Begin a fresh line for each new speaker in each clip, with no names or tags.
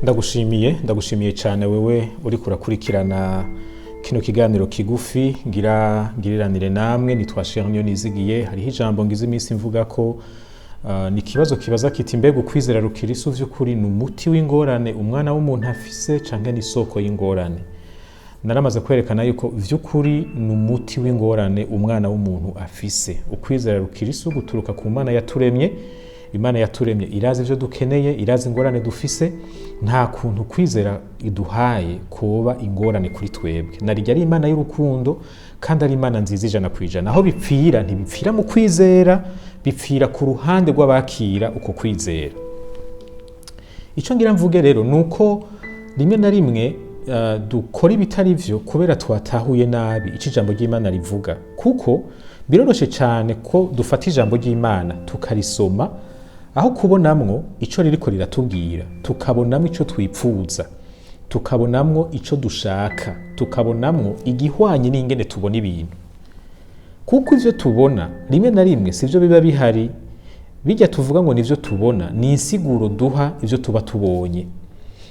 Ndagushimiye, ndagushimiye cyane wewe uriko urakurikirana kino kiganiro kigufi ngira ngiriranire namwe. Nitwa Cheikh Nizigiye. Hariho ijambo ngize iminsi mvuga ko ni ikibazo kibaza kiti: mbega ukwizera rukirisu vy'ukuri ni umuti w'ingorane umwana w'umuntu afise, canke ni isoko y'ingorane? Naramaze kwerekana yuko vy'ukuri ni umuti w'ingorane umwana w'umuntu afise. Ukwizera rukirisu guturuka ku Mana yaturemye. Imana yaturemye irazi ivyo dukeneye, irazi ingorane dufise. Nta kuntu kwizera iduhaye kuba ingorane kuri twebwe. Narirya ari Imana y'urukundo kandi ari Imana nziza 100%. Aho bipfira, ntibipfira mu kwizera, bipfira ku ruhande rw'abakira uko kwizera. Ico ngira mvuge rero ni uko rimwe na rimwe dukora ibitari vyo kubera twatahuye nabi ico ijambo ry'Imana rivuga, kuko biroroshe cyane ko dufata ijambo ry'Imana tukarisoma, aho kubonamwo ico ririko riratubwira tukabonamwo ico twipfuza, tukabonamwo ico dushaka, tukabonamwo igihwanye n'ingene tubona ibintu, kuko ivyo tubona rimwe na rimwe sivyo biba bihari. Bijya tuvuga ngo nivyo tubona ni insiguro duha ivyo tuba tubonye.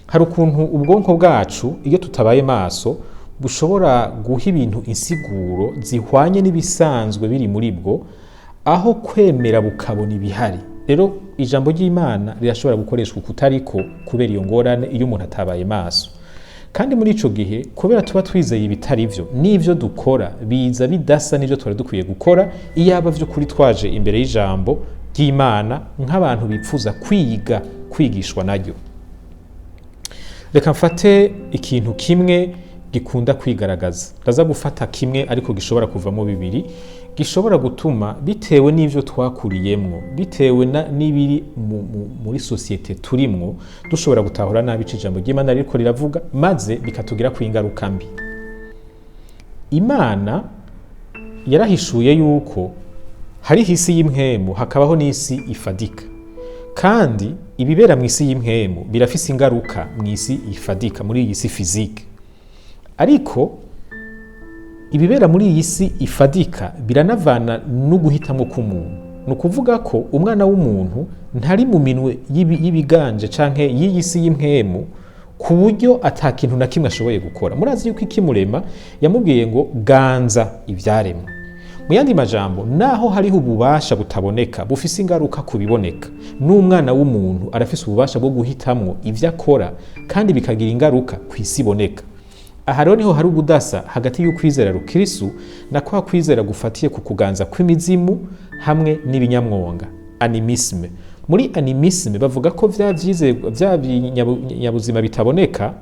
Hari ukuntu ubwonko bwacu, iyo tutabaye maso, bushobora guha ibintu insiguro zihwanye n'ibisanzwe biri muri bwo, aho kwemera bukabona ibihari. Rero ijambo ry'Imana rirashobora gukoreshwa ukutariko kubera iyo ngorane iyo umuntu atabaye maso. Kandi muri ico gihe, kubera tuba twizeye ibitari vyo, n'ivyo dukora biza bidasa n'ivyo twari dukwiye gukora iyaba vy'ukuri twaje imbere y'ijambo ry'Imana nk'abantu bipfuza kwiga, kwigishwa naryo. Reka mfate ikintu kimwe gikunda kwigaragaza. Ndaza gufata kimwe ariko gishobora kuvamo bibiri, gishobora gutuma, bitewe n'ivyo twakuriyemwo, bitewe n'ibiri muri sosiyete turimwo, dushobora gutahura nabi ico ijambo ry'Imana ririko riravuga, maze bikatugira ku ingaruka mbi. Imana yarahishuye yuko hariho isi y'impwemu, hakabaho n'isi ifadika, kandi ibibera mu isi y'impwemu birafise ingaruka mu isi ifadika, muri iyi si physique. Ariko ibibera muri iyi si ifadika biranavana n'uguhitamwo k'umuntu. Ni ukuvuga ko umwana w'umuntu ntari mu minwe y'ibiganje canke y'iyi si y'impwemu ku buryo ata kintu na kimwe ashoboye gukora. Murazi yuko ikimurema yamubwiye ngo: "Ganza ivyaremwe." Mu yandi majambo, naho hariho ububasha butaboneka bufise ingaruka ku biboneka, n'umwana w'umuntu arafise ububasha bwo guhitamwo ivyo akora kandi bikagira ingaruka ku isi iboneka. Aha rero niho hari ubudasa hagati y'ukwizera rukirisu na kwa kwizera gufatiye ku kuganza kw'imizimu hamwe n'ibinyamwonga, animisme. Muri animisme bavuga ko vya vyizerwa, vya binyabuzima bitaboneka,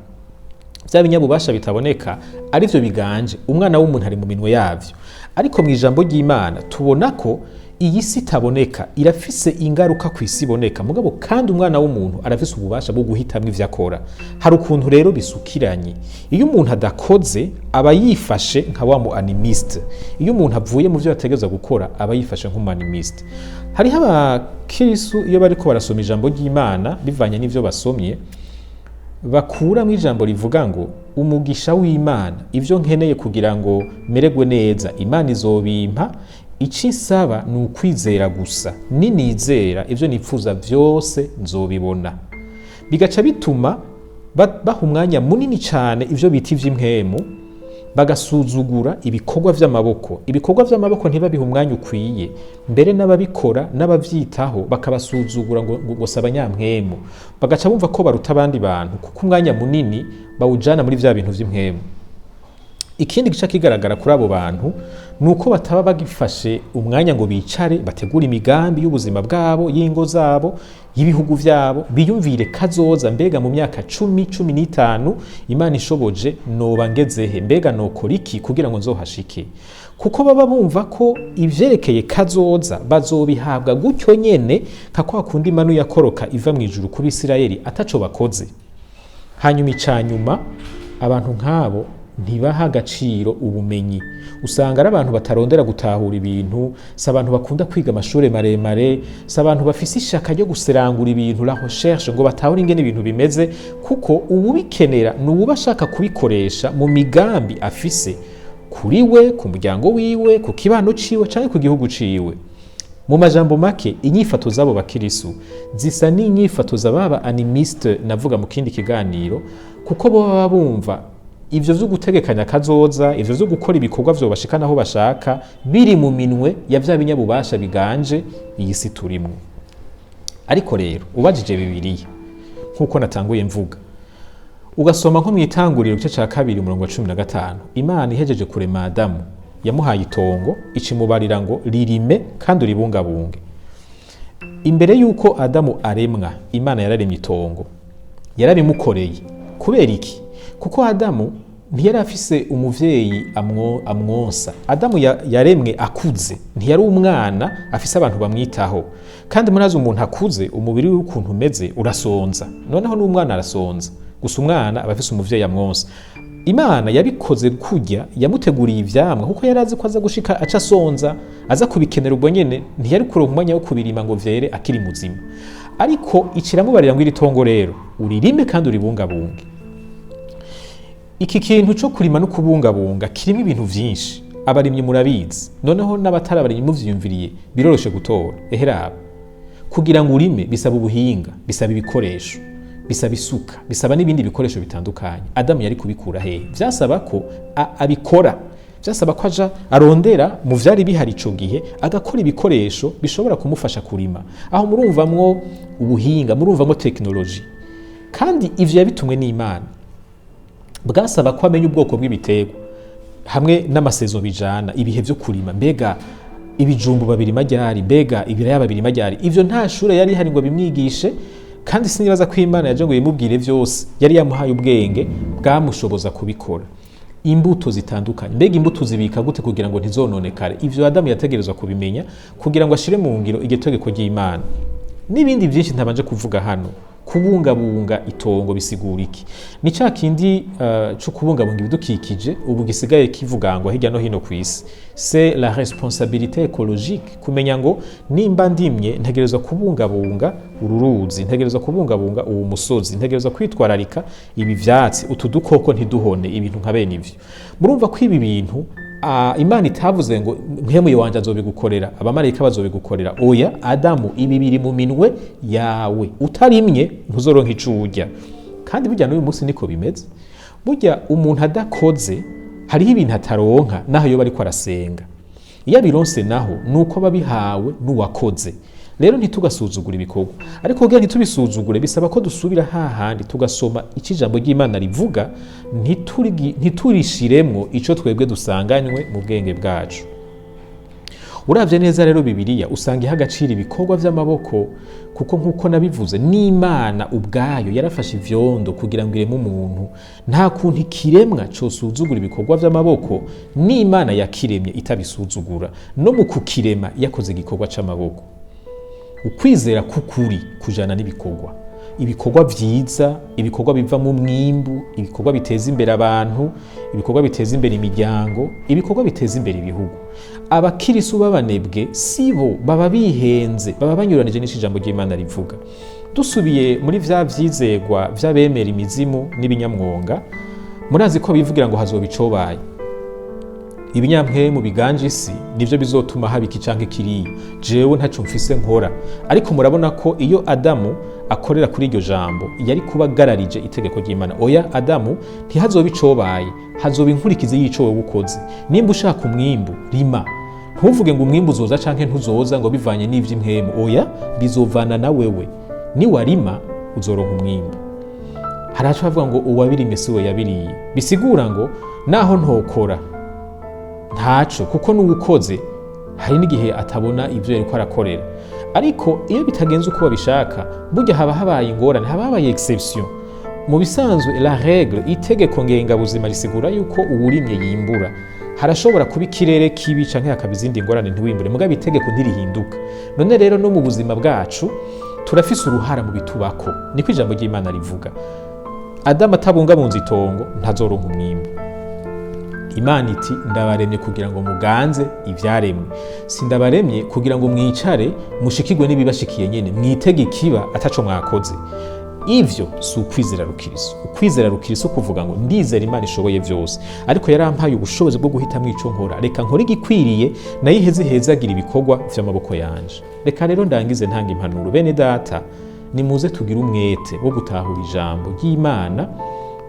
vya binyabubasha bitaboneka, arivyo biganje, umwana w'umuntu ari mu minwe yavyo. Ariko mu ijambo ry'Imana tubona ko iyi si itaboneka irafise ingaruka ku isi iboneka, mugabo kandi umwana w'umuntu arafise ububasha bwo guhitamwo ivyo akora. Hari ukuntu rero bisukiranye. Iyo umuntu adakoze aba yifashe nka wa mu animiste. Iyo umuntu avuye mu vyo yategerezwa gukora aba yifashe nk'umu animiste. Hariho abakirisu, iyo bariko barasoma ijambo ry'Imana, bivanye n'ivyo basomye, bakuramwo ijambo rivuga ngo: "Umugisha w'Imana, ivyo nkeneye kugira ngo mererwe neza, Imana izobimpa. Ico isaba ni ukwizera gusa. Ninizera, ivyo nipfuza vyose nzobibona." Bigaca bituma baha umwanya munini cane ivyo bita ivy'impwemu, bagasuzugura ibikorwa vy'amaboko. Ibikorwa vy'amaboko ntibabiha umwanya ukwiye, mbere n'ababikora n'abavyitaho bakabasuzugura ngo si abanyampwemu. Bagaca bumva ko baruta abandi bantu kuko umwanya munini bawujana muri vya bintu vy'impwemu. Ikindi gica kigaragara kuri abo bantu ni uko bataba bagifashe umwanya ngo bicare bategure imigambi y'ubuzima bwabo, y'ingo zabo, y'ibihugu vyabo, biyumvire kazoza: mbega mu myaka 10, 15, Imana ishoboje, noba ngezehe? Mbega nokora iki kugira ngo nzohashike? Kuko baba bumva ko ivyerekeye kazoza bazobihabwa gutyo nyene, nka kwa kundi manu yakoroka iva mu ijuru ku Bisirayeli ataco bakoze. Hanyuma icanyuma, abantu nk'abo ntibaha agaciro ubumenyi. Usanga ari abantu batarondera gutahura ibintu, si abantu bakunda kwiga amashuri maremare, si abantu bafise ishaka ryo guserangura ibintu, la recherche, ngo batahure ingene ibintu bimeze, kuko uwubikenera ni uwuba ashaka kubikoresha mu migambi afise kuri we, ku muryango wiwe, ku kibano ciwe canke ku gihugu ciwe. Mu majambo make, inyifato z'abo bakirisu zisa n'inyifato z'ababa animiste navuga mu kindi kiganiro, kuko bo baba bumva ivyo vyo gutegekanya kazoza, ivyo vyo gukora ibikorwa vyobashikana aho bashaka, biri mu minwe ya vya binyabubasha biganje iyi si turimwo. Ariko rero ubajije Bibiliya, nk'uko natanguye mvuga, ugasoma nko mu Itanguriro igice ca 2 umurongo wa 15, Imana ihejeje kurema Adamu yamuhaye itongo, icimubarira ngo ririme kandi uribungabunge. Imbere y'uko Adamu aremwa, Imana yararemye itongo, yarabimukoreye. Kubera iki? Kuko Adamu ntiyari afise umuvyeyi amwonsa. Adamu yaremwe akuze, ntiyari umwana afise abantu bamwitaho. Kandi murazi umuntu akuze umubiri we ukuntu umeze urasonza, noneho n'umwana arasonza, gusa umwana aba afise umuvyeyi amwonsa. Imana yabikoze kurya, yamuteguriye ivyamwa kuko yari azi ko aza gushika aca asonza, aza kubikenera ubwo nyene, ntiyari kuronka umwanya wo kubirima ngo vyere akiri muzima. Ariko iciramubarira ngo iri tongo rero uririme kandi uribungabunge. Iki kintu co kurima no kubungabunga kirimo ibintu vyinshi, abarimyi murabizi, noneho n'abatari abarimyi muvyiyumviriye biroroshe gutora. Eheraba, kugira ngo urime bisaba ubuhinga, bisaba ibikoresho, bisaba isuka, bisaba n'ibindi bikoresho bitandukanye. Adamu yari kubikura hehe? Vyasaba ko abikora, vyasaba ko aja arondera mu vyari bihari ico gihe, agakora ibikoresho bishobora kumufasha kurima. Aho murumvamwo ubuhinga, murumvamwo tekinoloji, kandi ivyo yabitumwe n'Imana. Bwasaba ko amenya ubwoko bw'ibiterwa hamwe n'amasezo bijana, ibihe vyo kurima, mbega ibijumbu babirima ryari, mbega ibiraya babirima ryari. Ivyo nta shure yari ihari ngo bimwigishe, kandi sinibaza ko Imana yaje ngo yimubwire vyose, yari yamuhaye ubwenge bwamushoboza kubikora. Imbuto zitandukanye, mbega imbuto zibika gute kugira ngo ntizononekare? Ivyo Adamu yategerezwa kubimenya kugira ngo ashire mu ngiro iryo tegeko ry'Imana. N'ibindi byinshi ntabanje kuvuga hano. Kubungabunga itongo bisigura iki? Ni ca kindi co kubungabunga ibidukikije ubu gisigaye kivugangwa hirya no hino ku isi, c'est la responsabilité écologique. Kumenya ngo nimba ndimye ntegerezwa kubungabunga uru ruzi, ntegerezwa kubungabunga uwu musozi, ntegerezwa kwitwararika ibi vyatsi, utu dukoko ntiduhone, ibintu nka bene ivyo. Murumva ko ibi bintu Imana itavuze ngo mpemu wanje azobigukorera, abamarayika bazobigukorera. Oya, Adamu, ibi biri mu minwe yawe, utarimye ntuzoronka ico urya. Kandi burya n'uyu munsi niko bimeze. Burya umuntu adakoze hariho ibintu ataronka, naho yoba ariko arasenga. Iyo abironse naho nuko aba abihawe n'uwakoze. Rero ntitugasuzugure ibikorwa, ariko kugira ntitubisuzugure bisaba ko dusubira hahandi tugasoma icyo ijambo ry'Imana rivuga, ntiturishiremwo ico twebwe dusanganywe mu bwenge bwacu. Uravye neza rero Bibiliya usanga iha agaciro ibikorwa vy'amaboko, kuko nk'uko nabivuze n'Imana ubwayo yarafashe ivyondo kugira ngo ireme umuntu. Nta kuntu ikiremwa cosuzugura ibikorwa vy'amaboko n'Imana yakiremye itabisuzugura, no mu kukirema yakoze igikorwa c'amaboko. Ukwizera k'ukuri kujana n'ibikorwa, ibikorwa vyiza, ibikorwa bivamo umwimbu, ibikorwa biteza imbere abantu, ibikorwa biteza imbere imiryango, ibikorwa biteza imbere ibihugu. Abakirisu b'abanebwe sibo baba bihenze, baba banyuranije n'ico ijambo ry'Imana rivuga. Dusubiye muri vya vyizegwa vy'abemera imizimu n'ibinyamwonga, murazi ko bivugira ngo hazoba icobaye, ibinyampwemu biganje isi nivyo bizotuma haba iki canke kiriya, jewe ntaco mfise nkora. Ariko murabona ko iyo Adamu akorera kuri iryo jambo yari kuba agararije itegeko ry'Imana. Oya Adamu, ntihazoba icobaye, hazoba inkurikizi y'ico wewe ukoze. Nimba ushaka umwimbu, rima. Ntuvuge ngo umwimbu uzoza canke ntuzoza ngo bivanye n'ivy'impwemu. Oya, bizovana na wewe. Niwarima uzoronka umwimbu. Hari aco bavuga ngo uwabirimye si we yabiriye, bisigura ngo naho ntokora ntaco, kuko n'uwukoze hari n'igihe atabona ivyo yariko arakorera. Ariko iyo bitagenze uko babishaka, burya haba habaye ingorane, haba habaye exception. Mu bisanzwe la règle, itegeko ngengabuzima risigura yuko uwurimye yimbura. Harashobora kuba ikirere kibi canke hakaba izindi ngorane ntiwimbure, mugabo itegeko ntirihinduka. None rero no mu buzima bwacu turafise uruhara mu bitubako, niko ijambo ry'Imana rivuga. Adamu atabungabunze itongo ntazoronka umwimbu. Imana iti ndabaremye kugira ngo muganze ivyaremwe, sindabaremye kugira ngo mwicare mushikirwe n'ibibashikiye nyene, mwitege ikiba ataco mwakoze. Ivyo si ukwizera rukiriso. Ukwizera rukiriso kuvuga ngo ndizera Imana ishoboye vyose, ariko yarampaye ubushobozi bwo guhitamwo ico nkora. Reka nkore igikwiriye, nayo iheze ihezagira ibikorwa vy'amaboko yanje. Reka rero ndangize ntanga impanuro. Bene data, nimuze tugire umwete wo gutahura ijambo ry'Imana,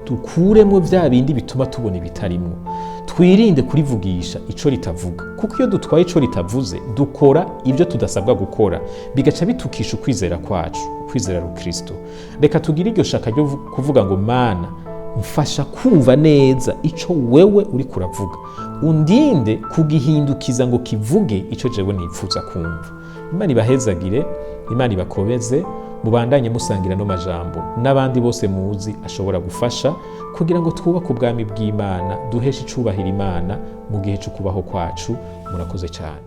dukuremo vya bindi bituma tubona ibitarimwo, twirinde kurivugisha ico ritavuga, kuko iyo dutwaye ico ritavuze dukora ibyo tudasabwa gukora, bigaca bitukisha ukwizera kwacu, ukwizera rukristo. Reka tugire iryo shaka ryo kuvuga ngo: Mana, mfasha kumva neza ico wewe uri kuravuga, undinde kugihindukiza ngo kivuge ico jewe nipfuza kumva. Imana ibahezagire, Imana ibakobeze, mubandanye musangira no majambo n'abandi bose muzi ashobora gufasha kugira ngo twubake ubwami bw'Imana, duheshe icubahiro Imana mu gihe cyo kubaho kwacu. Murakoze cyane.